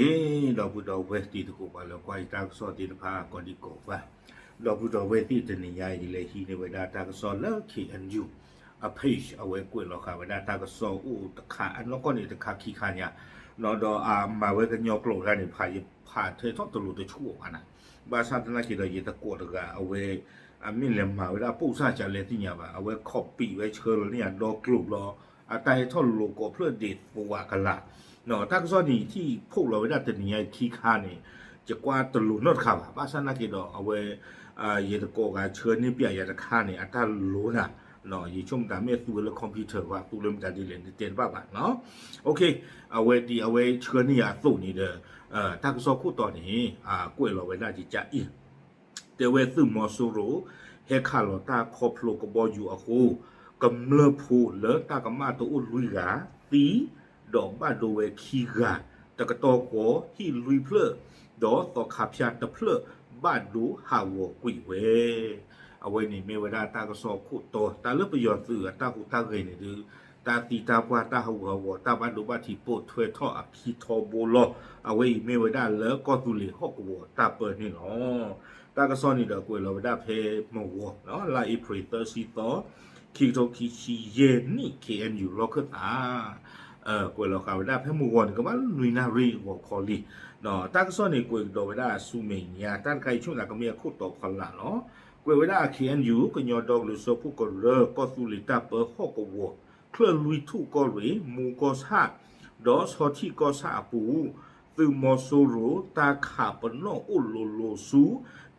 အ့ ဒီပုၢ်ဒီဝဲၢ်တံၤသကိး ပှၤလၢကွၢ်ယတၢ်ကစီၣ်သ့ၣ်တဖၣ် ကိးဒံကိးဂၤ, ဒီပုၢ်ဒီဝဲၢ်သ့ၣ် တနံၤညါအံၤ ယလဲၤဟံးန့ၢ်ဝဲဒၣ်တၢ်ကစီၣ်လၢ K N U အ page အဝဲကွဲးလီၤဃာ်ဝဲဒၣ်တၢ်ကစီၣ်အိၣ်တခါ အနီၢ်ကီၢ်န့ၣ်တခါခံခါညါ, ဒီးအမၤဝဲကညီကျိာ်တခါန့ၣ် ဖးယဖးထဲထီၣ်တလိၤတဆူၣ်အီၤဘၣ်နၤ, ဘၣ်ဆၣ်သနာ်က့ဒီးယသကိးတဂၤ အဝဲ အမ့ၢ်လဲၤမၤဝဲဒၣ်ပိၣ်စၢ်ကလဲၣ်သ့ၣ်ညါဘၣ်, အဝဲ copy ဝဲဆှၢလီၤန့ၢ်ယၤဒီကျိၤဘျီ, အတၢ်ဟဲထီၣ်လိၤကိးဖျၢၣ်ဒံးပဝးကလာ်, တၢ်ကစီၣ်န့ၣ် ယထံၣ်ဖီၣ်လီၤဝဲဒၣ်တနံၤညါအံၤခံခါန့ၣ်, ယကွၢ်တလိၤနီတခါဘၣ်, ဘၣ်ဆၣ်သနာ်က့ဒီး အဝဲ ယသကိးဂၤဆှၢန့ၢ်ပျဲယၤတခါန့ၣ် အတၢ်လိၤနၤ, ယဆိကမိၣ်တၢ်မ့ၢ်သူဝဲလၢ computer ဘၣ် သူလၢမတၤဒ်လဲၣ် နတဲတဘၣ်ဘၣ်နီၤ, အဝဲဒ်အဝဲဆှၢန့ၢ်ယၤအသိးန့ၣ်ဒီး တၢ်ကစီၣ်ခိၣ်တီန့ၣ် ကွဲးလီၤဝဲဒၣ်ယကအံၤ တဲဝဲသုးမီၤစိရိၤ ဟဲခးလီၤတၢ်ခီဖျိကဘီယူၤအဃိ, ကမျၢၢ်ဖိလၢတၢ်ကမၣ်တအိၣ်လွံၢ်ဂၤသံ, ဒီးဘၣ်ဒိဝဲခံဂၤ, တကတီၢ်ဃီဟံၣ်လွံၢ်ဖျၢၣ်, ဒီးသီခါဖၠၣ်တဖျၢၣ် ဘၣ်ဒိဟးဂီၤကွံာ်ဝဲ. အဝဲန့ၣ်မ့ၢ်ဝဲဒၣ်တၢ်ကစီၣ်ခိၣ်တီ, တၢ်လၢပယီၤသုးအတၢ်ဟူးတၢ်ဂဲၤန့ၣ်ဒုး တၢ်သံတၢ်ပှၢ် တၢ်ဟးဂူာ်ဟးဂီၤ တၢ်ဘၣ်ဒိဘၣ်ထံးပိာ်ထွဲထီၣ်အခံထီဘိလီၤ. အဝဲအံၤမ့ၢ်ဝဲဒၣ်လၢကီၢ်သူလ့ၤဟီၣ်ကဝီၤတၢ်ပၢန့ၣ်လီၤ. တၢ်ကစီၣ်န့ၣ်ဒီးကွဲးလီၤဝဲဒၣ်ဖဲမုၢ်ဂီၤ လါအ့ဖြ့ၣ်သၢဆံသီ, ခံကထိခံဆံယဲၢ်နံၣ် K N U လီၢ်ခၢၣ်သး ကွဲးလီၤဃာ်ဝဲဒၣ်ဖဲမုၢ်ဂီၤန့ၣ် ကဘၣ်လွံၢ်နၣ်ရံၣ်အဂီၢ်ခီလံ. တၢ်ကစီၣ်န့ၣ် ကွဲးကဒီးဝဲဒၣ်ဆူမဲာ်ညါ တၢ်တခါအံၤဆိကမိၣ်ကမ့ၢ်အခိၣ်တီဖီလာ်လီၤ. ကွဲးဝဲဒၣ် K N U ကညီဒီကလုာ်စၢဖှိၣ်ကရၢ ကီၢ်သူလ့ၤတၢ်ပၢဟီၣ်ကဝီၤ ချၢၣ်လွံၢ်ထူၣ်ကီၢ်ရ့ၣ် မူၤကီၢ်ဆၣ် ဒီးဆီထံၣ်ကီၢ်ဆၣ်အပူၤ သုးမီၤစိရိၤ တၢ်ခးပနီၣ်အိၣ်လိၤလိၤဆူ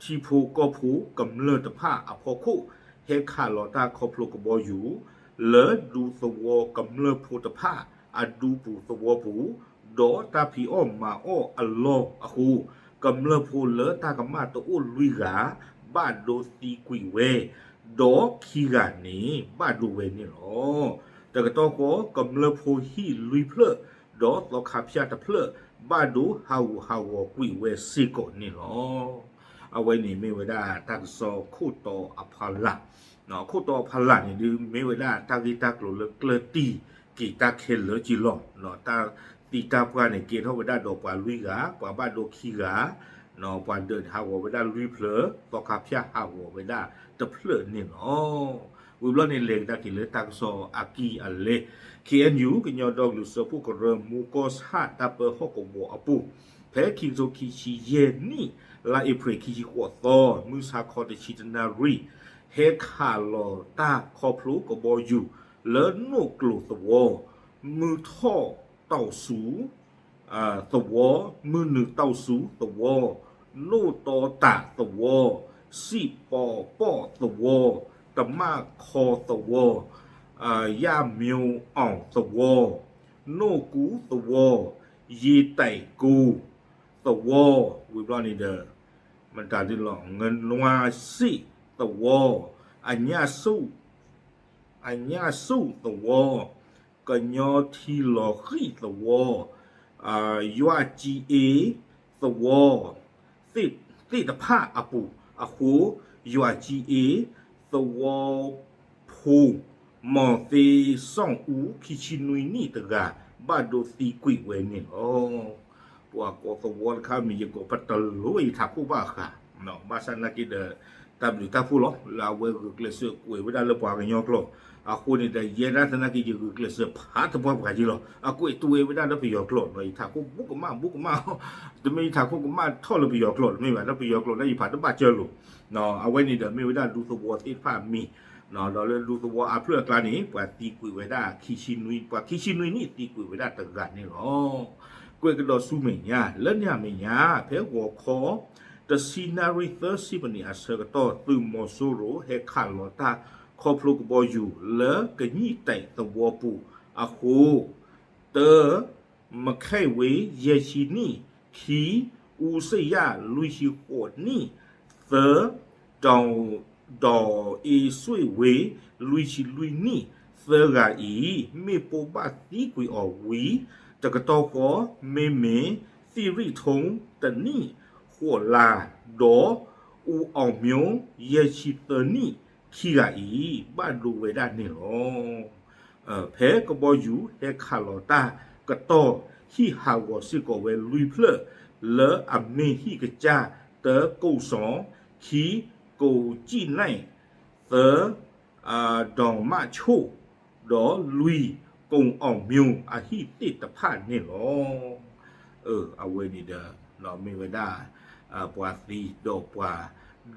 ထံဖိကီၢ်ဖိကမျၢၢ်တဖၣ်အဖီခိၣ် ဟဲခးလီၤတၢ်ခီဖျိကဘီယူၤ လၢဒူသဝီကမျၢၢ်ဖိတဖၣ် အဒူပူၤသဝီပူၤ ဒီးတၢ်ဖံးအီၣ်မၤအီၣ်အလီၢ်အဃိ ကမျၢၢ်ဖိလၢတၢ်ကမၣ်တအိၣ်လွံၢ်ဂၤ ဘၣ်ဒိသံကွံာ်ဝဲ, ဒီးခံဂၤန့ၣ် ဘၣ်ဒိဝဲန့ၣ်လီၤ. တကတီၢ်ဃီ ကမျၢၢ်ဖိဟံၣ်လွံၢ်ဖျၢၣ် ဒီးသီခါဖၠၣ်တဖျၢၣ် ဘၣ်ဒိဟးဂူာ်ဟးဂီၤကွံာ်ဝဲစ့ၢ်ကီးန့ၣ်လီၤ. အဝဲန့ၣ်မ့ၢ်ဝဲဒၣ်တၢ်ကစီၣ်ခိၣ်တီအဖီလာ်, ခိၣ်တီအဖီလာ်န့ၣ်ဒုး မ့ၢ်ဝဲဒၣ်တၢ်ဂ့ၢ်တၢ်ကျိၤလၢကျၢၢ်တံၢ်က့ၤတၢ်ခဲလၢာ်က့ၤလီၤ. တၢ်သံတၢ်ပှၢ်န့ၣ် ကဲထီၣ်ဝဲဒၣ်ဒီးပှၤလွံၢ်ဂၤ, ပှၤဘၣ်ဒိခံဂၤ, ပှၤဒၢးဟးဂီၤဝဲဒၣ်လွံၢ်ဖျၢၣ်, သီခါဖၠၣ်ဟးဂီၤဝဲဒၣ်တဖျၢၣ်န့ၣ်လီၤ. ဝံၤဘျီန့ၣ်လဲၤကဒါက့ၤလၢတၢ်ကစီၣ်အကံၢ်အလဲ, K N U ကညီဒီကလုာ်စၢဖှိၣ်ကရၢ မူၤကီၢ်ဆၣ်တၢ်ပၢဟီၣ်ကဝီၤအပူၤ, ဖဲခံကထိခံဆံယဲၢ်နံၣ် လါအ့ဖြ့ၣ်ခံဆံဃိးသီ မုၢ်ဆါခီတဆံတနၣ်ရံၣ် ဟဲခးလီၤတၢ်ခီဖျိကဘီယူၤ လၢနိၣ်ကျိၤသဝီ, မုၢ်ထီၣ်တီၣ်စူၤ သဝီ, မုၢ်နုာ်တီၣ်စူၤသဝီ, နိၣ်တီတၢ်သဝီ, စံၣ်ပီၤပီၣ်သဝီ, တမၣ်ခီသဝီ, ယၣ်မဵဝ်အီၣ်သဝီ, နိၣ်ကူသဝီ, ယ့တၢ်ကူသဝီ, ဝံၤဘျီန့ၣ်ဒီး မတၤဒ်လီၤ ငနွါစ့ၣ်သဝီ, အညၣ်ဆူၣ် အညၣ်ဆူၣ်သဝီ, ကညီထံလီၤဃံၣ်သဝီ, ယွၤကံအ့သဝီ သ့ၣ်တဖၣ်အပူၤအဃိ, ယွၤကံအ့သဝီဖိ မီၤသ့စီၣ်အူ ခံဆံနွံနံၣ်တဂၤ ဘၣ်ဒိသံကွံာ်ဝဲန့ၣ်လီၤ. ပှၤကိးသဝီတခါမံၤ ယကိးပတလိၣ် ယထးခိၣ်ဘၣ်ဃး, ဘၣ်ဆၣ်သနာ်က့ဒီး တၢ်ဘျုးတၢ်ဖှိၣ်လီၤ လၢအဝဲဂုာ်ကျဲးစၢးကွဲးဝဲဒၣ်လၢပှၤကညီကျိာ်, အဃိန့ၣ်ဒီး ယဲဒၣ်သနာ်က့ ယဂုာ်ကျဲးစၢးဖးတပှၢ်ပှၢ်က့လီၤ. အကွဲးတွဲဝဲဒၣ်လၢပယီၤကျိာ်နီၤ, ယထးခိၣ်ဘူးကမၣ် ဘူးကမၣ်, တမ့ၢ်ယထးခိၣ်ကမၣ်ထီၣ်လၢပယီၤကျိာ်တမ့ၢ်ဘၣ်, လၢပယီၤကျိာ်လၢယဖးတဘၣ်ကၢလိၤ, အဝဲန့ၣ်ဒီးမ့ၢ်ဝဲဒၣ်ဒူသဝီသ့ၣ်တဖၣ်အမံၤ, ဒီးလၢဒူသဝီအဖျၢၣ်အကျါန့ၣ် ပှၤသံကွံာ်ဝဲဒၣ်ခံဆံနွံ, ပှၤခံဆံနွံနံၣ်သံကွံာ်ဝဲဒၣ်တဂၤန့ၣ်လီၤ. ကွဲးကဒီးဆူမဲာ်ညါ လၢန့ၣ်အမဲာ်ညါ ဖဲဂီၤခီ တဆံနၣ်ရံၣ်သၢဆံမံးနံးအဆၢကတီၢ် သုးမီၤစိရိၤဟဲခးလီၤတၢ်ခီဖျိကဘီယူၤ လၢကညံၣ်တဲာ်သဝီပူၤအဃိ, တၢ မခဲၣ်ဝ့ ယဲၢ်ဆံနံၣ်, ခံ အူစ့ယၣ် လွံၢ်ဆံဃိးနံၣ်, သၢ ဒီးအ့စွ့ၣ်ဝ့ လွံၢ်ဆံလွံၢ်နံၣ်, သၢဂၤအံၤ မ့ၢ်ပိၢ်ဘၣ်သံကွံာ်အီၤဝံၤ တကတီၢ်ဃီ မ့မ့ၢ် သံရံၣ်ထိ တနံၣ်ဃိးလါ, ဒီး အူအီၣ်မျိ ယဲၢ်ဆံသၢနံၣ် ခံဂၤအံၤ ဘၣ်ဒိဝဲဒၣ်န့ၣ်လီၤ. ဖဲကဘီယူၤဟဲခးလီၤတၢ်ကတီၢ် ဟံၣ်ဟးဂီၤစ့ၢ်ကီးဝဲလွံၢ်ဖျၢၣ် လၢအမ့ၢ်ဟံၣ်ကစၢ် တၢ ကိၣ်စီၤ, ခံ ကိၣ်ကံၣ်နဲၣ်, သၢ ဒေါ်မချို ဒီးလွံၢ် ကိၣ်အီၣ်မျိၣ် အဟံၣ်သ့ၣ်တဖၣ်န့ၣ်လီၤ. အဝဲန့ၣ်ဒီး မ့ၢ်ဝဲဒၣ် ပှၤသံဒီးပှၤ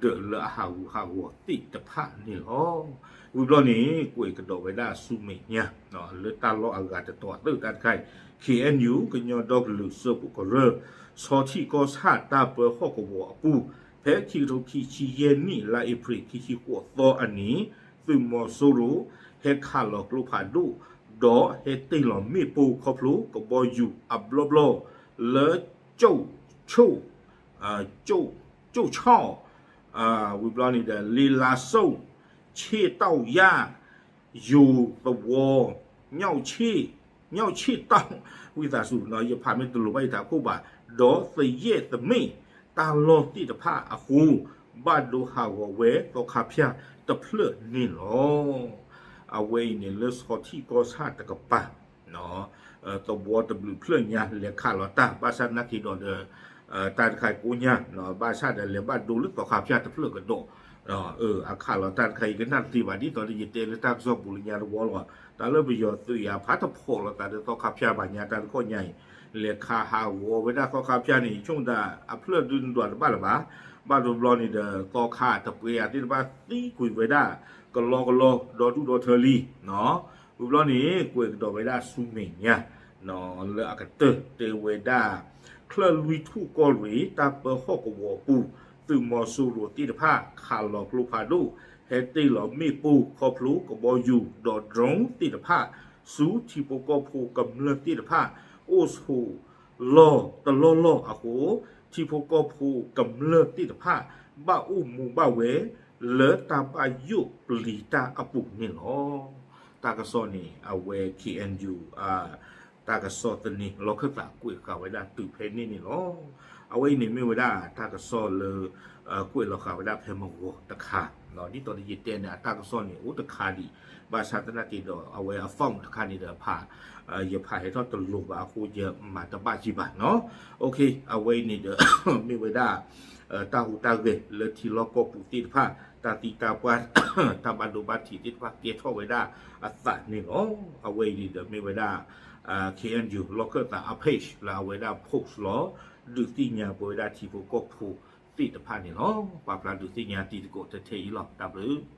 ဒၢးလၢအဟးဂူာ်ဟးဂီၤသ့ၣ်တဖၣ်န့ၣ်လီၤ. ဝံၤဘျီန့ၣ် ကွဲးကဒီးဝဲဒၣ်ဆူမဲာ်ညါ လၢတၢ်လီၢ်အဂၤတတီၤအသၢၣ်တၢ်တခါအံၤ ခ့ၣ်အဲၣ်ယူၣ် ကညီဒီကလုာ်စၢဖှိၣ်ကရၢ ဆီထံၣ်ကီၢ်ဆၣ်တၢ်ပၢဟီၣ်ကဝီၤအပူၤ ဖဲခံကထိခံဆံယဲၢ်နံၣ် လါအ့ဖြ့ၣ် ခံဆံဃိးသီအနံၤ သုးမီၤစိရိၤ ဟဲခးလီၤကျိဖးဒိၣ် ဒီးဟဲတ့ၢ်လီၤမ့ၣ်ပိၢ်ခီဖျိကဘီယူၤအဘျီဘျီ လၢ ကၠိၣ်ဆိၣ် ကၠိၣ်ဆီၣ် ဝံၤဘျီန့ၣ်ဒီး လ့လါစိၣ် ဆ့ၣ်တီၣ်ယၣ် ယိၤသဝီ ညၣ်ဆ့ၣ် ညၣ်ဆ့ၣ်တီၣ် ဝံသးစူၤ ယဖးမ့ၢ်တလိၤဘၣ်ယထးခိၣ်ဘၣ် ဒီးသယဲၣ်သမ့ၣ် တၢ်လီၢ်သ့ၣ်တဖၣ်အဃိ ဘၣ်ဒိဟးဂီၤဝဲသီခါဖၠၣ်တဖျၢၣ်န့ၣ်လီၤ. အဝဲအံၤန့ၣ်လၢဆီထံၣ်ကီၢ်ဆၣ်တကပၤ သဝီတဘျုးဖျၢၣ်ညါ လဲၤခးလီၤတၢ် ဘၣ်ဆၣ်သနာ်က့ဒီး တၢ်တခါကိးညါ ဘၣ်ဆၣ်ဒီးလဲၤဘၣ်ဒိလၢသီခါဖၠၣ်တဖျၢၣ်ကဒီး အခးလီၤတၢ်တခါအံၤကနၣ်တသ့ဘၣ် ဒ်သိးဒီးယတဲလၢတၢ်ကစီၣ်ပူၤလၢညါတဝီလီၤ. တၢ်လၢပယီၤသုးအံၤ အဖးတဖီၣ်လိာ်သးဒီးသီခါဖၠၣ်ဘၣ်ညါတၢ်တခီညါအံၤ လဲၤခးဟးဂီၤဝဲဒၣ်သီခါဖၠၣ်န့ၣ် ဆိကမိၣ်ဒၣ်အဖျၢၣ်ဒုးနဒွးတဘၣ်လၢၤဘၣ်. ဘၣ်တဘျီန့ၣ်ဒီး သီခါတပှဲၤအသ့ၣ်တဖၣ်သံကွံာ်ဝဲဒၣ် ကလီကလီ ဒီဒူၣ်ဒီထၢလံ ဝံၤဘျီန့ၣ် ကွဲးကဒီးဝဲဒၣ်ဆူမဲာ်ညါ လၢအကတၢၢ်တဲဝဲဒၣ် ချၢၣ်လွံၢ်ထူၣ်ကီၢ်ရ့ၣ် တၢ်ပၢဟီၣ်ကဝီၤပူၤ သုးမီၤစိရိၤသ့ၣ်တဖၣ် ခးလီၤကျိဖးဒိၣ် ဟဲတ့ၢ်လီၤမ့ၣ်ပိၢ်ခီဖျိကဘီယူၤ ဒီး drone သ့ၣ်တဖၣ် ဆူထံဖိကီၢ်ဖိကမျၢၢ်သ့ၣ်တဖၣ် အိၣ်ဆိးလီၢ်တလီၢ်လီၢ်အဃိ ထံဖိကီၢ်ဖိကမျၢၢ်သ့ၣ်တဖၣ် ဘၣ်အိၣ်မူဘၣ်ဝဲ လၢတၢ်ဘၣ်ယိၣ်ပျံၤတၢ်အပူၤန့ၣ်လီၤ. တၢ်ကစီၣ်န့ၣ် အဝဲ ခ့ၣ်အဲၣ်ယူၣ် တၢ်ကစီၣ်သန့ လီၢ်ခၢၣ်သးကွဲးဃာ်ဝဲဒၣ်တုၤဖဲန့ၣ်န့ၣ်လီၤ. အဝဲအံၤန့ၣ်မ့ၢ်ဝဲဒၣ်တၢ်ကစီၣ်လၢ ကွဲးလီၤဃာ်ဝဲဒၣ်ဖဲမုၢ်ဂီၤတခါ ဒ်သိးဒီးယတဲန့ၣ် အတၢ်ကစီၣ်န့ၣ် အိၣ်တခါဒံး ဘၣ်ဆၣ်သနာ်က့ဒီး အဝဲအ font တခါန့ၣ်ဒီးဖး ယဖးဟဲထီၣ်တလိၤဘၣ်အဃိ ယမၤတဘၣ်က့ၤဘၣ်နီၤ. အဝဲအံၤန့ၣ်ဒီး မ့ၢ်ဝဲဒၣ် တၢ်ဟူးတၢ်ဂဲၤလၢထံလီၢ်ကီၢ်ပူၤသ့ၣ်တဖၣ် တၢ်သံတၢ်ပှၢ် တၢ်ဘၣ်ဒိဘၣ်ထံးသ့ၣ်တဖၣ်ကဲထီၣ်ဝဲဒၣ်အသးန့ၣ်လီၤ. အဝဲအံၤန့ၣ်ဒီးမ့ၢ်ဝဲဒၣ် ခ့ၣ်အဲၣ်ယူၣ် လီၢ်ခၢၣ်သးအ page လၢအဝဲဒၣ် post လီၤ ဒုးသ့ၣ်ညါပဝဲဒၣ်ထံဖိကီၢ်ဖိသ့ၣ်တဖၣ်န့ၣ်လီၤ. ပာ်ဖျါဒုးသ့ၣ်ညါတံၤသကိးထဲထဲအံၤလီၤ. တၢ်ဘျုး